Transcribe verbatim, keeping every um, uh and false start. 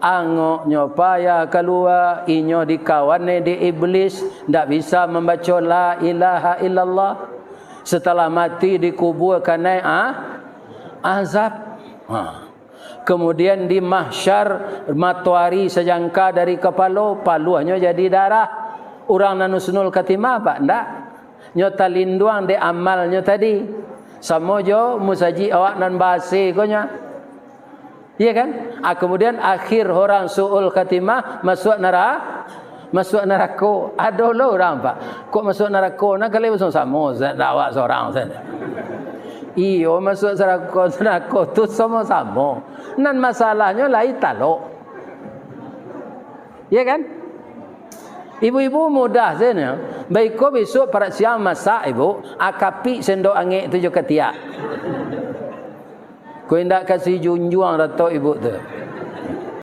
Angoknyo payah kalua, inyo dikawan di iblis, ndak bisa mambaco la ilaha illallah. Setelah mati dikubua kanai, ah, azab. Ha. Kemudian di mahsyar, matoari sajangka dari kapalo, paluahnyo jadi darah. Urang nan husnul khatimah, Pak, ndak? Nyo talinduang dek amalnyo tadi. Samo jo musajik awak nan ba-A C ko nyo. Iya kan? Ah, kemudian akhir orang su'ul khatimah masuak nara-, masuak narako. Ado lo urang, Pak. Kok masuak narako? Nah, kalau samo-samo, Ustaz, dak awak sorang sajo. Iyo, masuak sarako, narako tu samo-samo. Nan masalahnyo lai talok. Iya kan? Ibu-ibu mudah sajo. Baiko besok parak siang masak, Ibu, akapik sendok angek tu jo katiak. Ko indak kasih junjuang dato ibu tu.